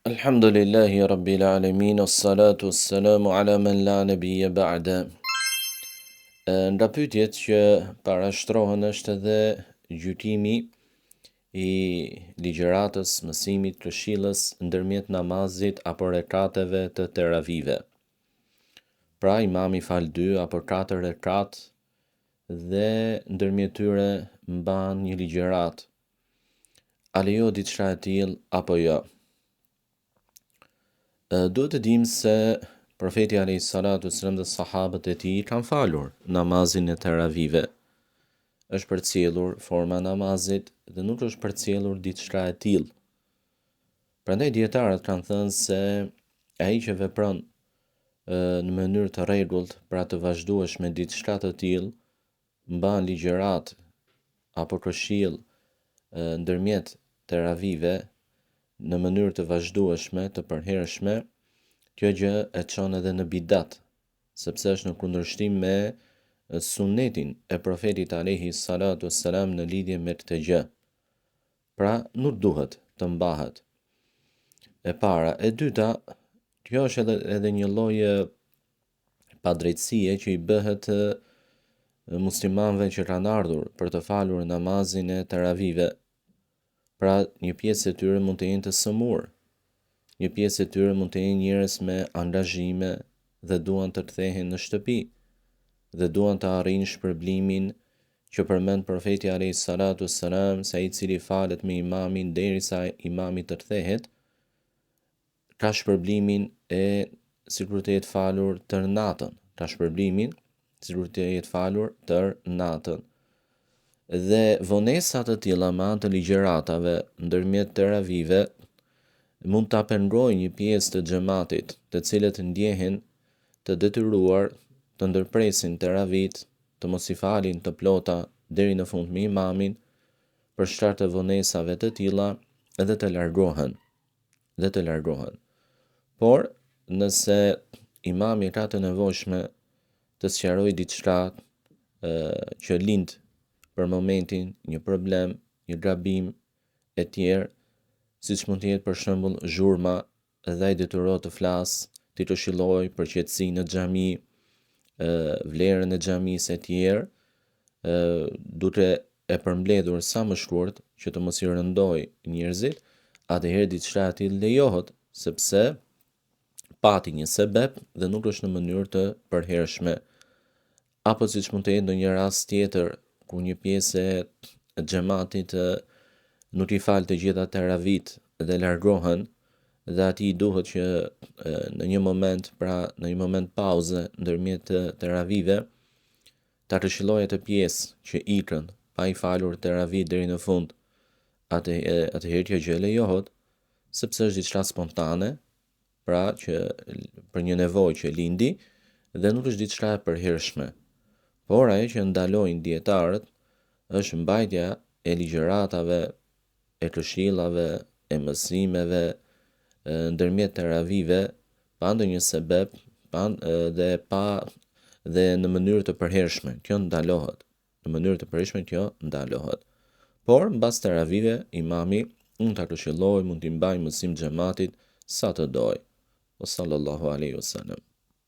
Elhamdulillahi Rabbil Alemin, Salatu Selamu ala men la nebije ba'de. Nga pyetjet që parashtrohen është edhe gjykimi i ligjëratës, mësimit, këshillës ndërmjet namazit apo rekateve të teravive. Pra imami fal dy apo katër rekat dhe ndërmjet tyre mban një ligjëratë. A lejohet diçka e tillë apo jo? Duhet të dimë se Profeti alayhi salatu wasalam dhe sahabët e tij kanë falur namazin e teravive. Është përcjellur forma e namazit dhe nuk është përcjellur diçka e tillë. Prandaj dijetarët kanë thënë se ai që vepron në mënyrë të rregullt, pra të vazhdueshme diçka të tillë, mban ligjëratë apo këshillë ndërmjet teravive në mënyrë të vazhdueshme, të përhershme, kjo gjë e çon edhe në bidat, sepse është në kundërshtim me sunnetin e profetit alejhi salatu wassalam në lidhje me këtë gjë. Pra, nuk duhet të mbahet. E para, e dyta, kjo është edhe edhe një lloj padrejtësie që i bëhet muslimanëve që kanë ardhur për të falur namazin e teravive. Pra, një pjesë e tyre mund të jenë të sëmurë, një pjesë e tyre mund të jenë njerëz me angazhime dhe duan të kthehen në shtëpi dhe duan të arrijnë shpërblimin që përmend profeti alayhi salatu wassalam se ai i cili falet me imamin derisa imami të kthehet, ka shpërblimin e sikur të jetë falur tërë natën, ka shpërblimin sikur të jetë falur tërë natën. Dhe vonesa të tilla me anë të ligjëratave ndërmjet teravive mund ta pengojë një pjesë të xhematit, të cilët ndjehen të detyruar të ndërpresin teravit, të mos i falin të plota deri në fund me imamin, për shkak të vonesave të tilla dhe të largohen. dhe të largohen. Por, nëse imami e ka të nevojshme të sqarojë diçka që lind për momentin një problem, një gabim e tjerë, siç mund të jetë për shembull zhurma dhe ai detyrohet të flasë, t'i këshillojë për qetësi në xhami, vlerën e xhamisë e tjerë, duke e përmbledhur sa më shkurt që të mos i rëndojë njerëzit, atëherë diçka e tillë lejohet, sepse pati një sebep dhe nuk është në mënyrë të përhershme. Apo siç mund të jetë ndonjë rast tjetër ku një pjesë e xhematit nuk i fal të gjitha teravit dhe largohen dhe atij i duhet që në një moment, pra në një moment pauze ndërmjet teravive, Ta këshillojë atë pjesë që ikën pa i falur teravit deri në fund, atë atëherë kjo gjë lejohet, sepse është diçka spontane, pra që për një nevojë që lindi dhe nuk është diçka e përhershme. Por ajo që ndalojnë dijetarët është mbajtja e ligjëratave, e këshillave, e mësimeve ndërmjet teravive pa ndonjë sebep, pa dhe pa dhe në mënyrë të përhershme. Kjo ndalohet. Në mënyrë të përhershme kjo ndalohet. Por mbas teravive imami mund ta këshillojë, mund t'i mbajë mësim xhematit sa të dojë. Wa sallallahu alaihi wasallam.